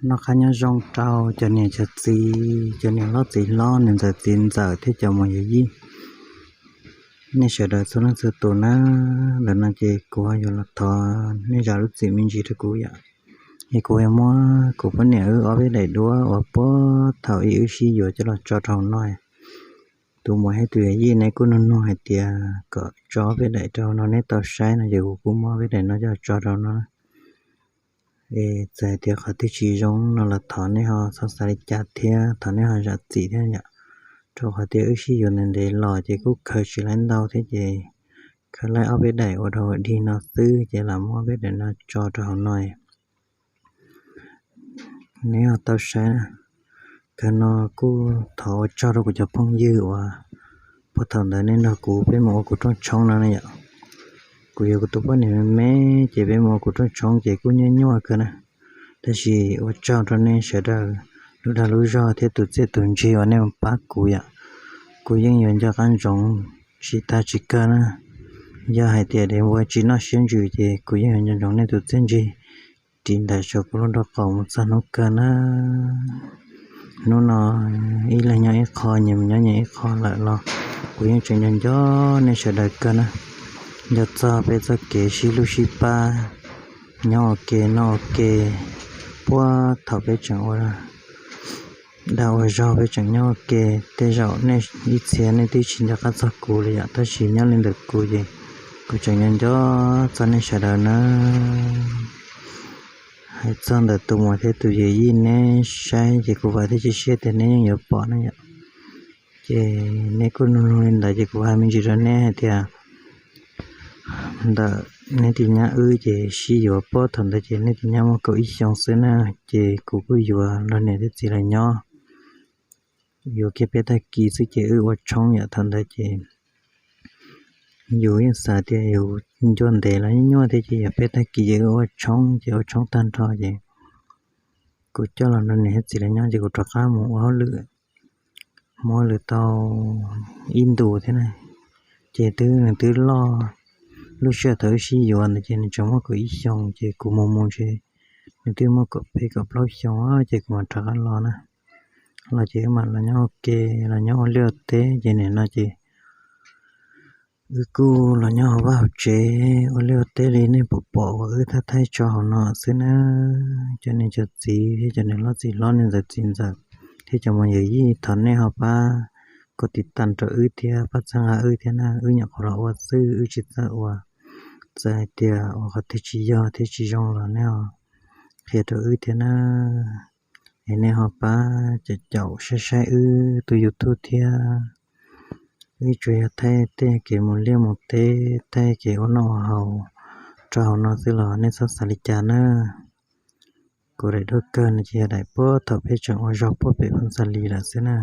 Noj qab nyob zoo rau cov niam cov txiv, cov niam hlob txiv hlob, niam ntxawm txiv ntxawm thiab cov mus yov yij, nej sawv daws txhua leej txhua tus na. Ntawm no ces kuv yuav los thov nej zam lub txim me ntsis rau kuv yom. Es kuv yuav muab kuv poj niam wb ob peb daim duab uas puag thaum ub wb sib yuav coj los tso rau hauv no. Tus muam thiab tus yij neb kuj nug nug hais tias kom tso ob peb daim rau hauv no neb tau saib no ces kuv kuj muab ob peb daim no coj tso rau no. Es txawm hais tias qhov twg tsis zoo no los thov nej ho txhob xav li cas thiab thov nej ho zam txim thiab yom. Rau qhov tias wb sib yuav ntev ntev los ces kuj khaws tsis laib ntau thiab ces khaws laib ob peb daim ua dog ua dig no xwb ces lam muab ob peb daim no tso rau hauv no. Neb ho tau saib na. Kawg no kuj thov ua tsaug rau kuv cov phooj ywg uas puag thaum ntawd nej nrog kuv peb mus ua kuv rooj tshoob no na yom. Kuv yuav kuv tus poj niam me me ces peb mus ua kuv rooj tshoob ces kuj nyuaj nyuaj kawg na. Tab sis ua tsaug rau nej sawv daws lub dag lub zog thiab tus txiaj tus ntsig uas nej mus pab kuv yom. Kuv yeej yuav nco qab ntsoov tsis tag tsis kawg na. Yog hais tias dev npua tsis noj siab ntsws ces kuv yeej yuav nco ntsoov nej tus txiaj ntsig ris ntawm saum kuv lub nraub qaum mus txog hnub kawg na. Hnub no ib leeg nyob ib qho, nyias mus nyob nyias ib qho lawm los kuv yeej tseem nco nco nej sawv daws kawg na. Nco txog peb txoj kev sib hlub sib pab, nyob ua ke noj ua ke, puag thaum peb tseem ua dag ua zog peb tseem nyob ua ke. Tej zaum nej ib txhia nej twb tsis nco qab txog kuv li yom, tab sis nyob li ntawm kuv ces kuv tseem nco nco txog nej sawv daws na. Hais txog ntawm tus muam thiab tus yawm yij neb saib ces kuv vam thiab cia siab tias neb yeej yuav pom na yom. Ces neb kuj nug nug li ntawd ces kuv hais me ntsis rau neb hais tias ntawm neb tus nyab wb ces sib yuav puag thaum ntawd ces neb tus nyab muaj kaum ib xyoos xwb na, ces kuv kuj yuav nrog niam thiab txiv lawv nyob. Yuav kiag peb tag kis xwb ces wb ua tshoob yom, thaum ntawd ces yus yeej xav tias yus ncua ntev los nyuaj nyuaj thiab ces yog peb tag kis ces wb ua tshoob ces ua tshoob tag nrho ces kuv coj los nrog niam thiab txiv lawv nyob ces kuv rov qab mus ua hauj lwm, mus ua hauj lwm tau ib ntus thiab na. Ces twb nws twb loj, lub sij hawm thaum wb sib yuav ntawd ces nws tseem muaj kaum ib xyoos ces kuv mus mus ces nws twb muaj kaum peb kaum plaub xyoos ces kuv mam rov qab los na. Los ces wb mam los nyob ua ke, los nyob ua liaj ua teb ces nim no ces wb kuj los nyob hauv vaj hauv tsev ua liaj ua teb li nej pom pom uas wb thaij thaij tso hauv no xwb na. Cov niam cov txiv thiab cov niam hlob txiv hlob, niam ntxawm txiv ntxawm thiab cov mus yawm yij, thov nej ho pab kom tiv tam rau wb thiab pab txhawb nqa wb thiab na. Wb nyuam qhuav los ua xwb, wb tsis txawj ua. Txawm hais tias ua qhov twg tsis yog thiab tsis zoo los nej ho qhia rau wb thiab na. Es nej ho pab caum caum saib saib wb tus YouTube thiab. Wb tsuas yog thaij tej kev mus liaj mus teb, thaij kev ua noj ua haus rau hauv no xwb los nej txhob xav li cas na. Kuv daim duab kawg no ces yog daim puag thaum peb tseem ua zog puag pem Phooj Xa Lis lawm xwb na.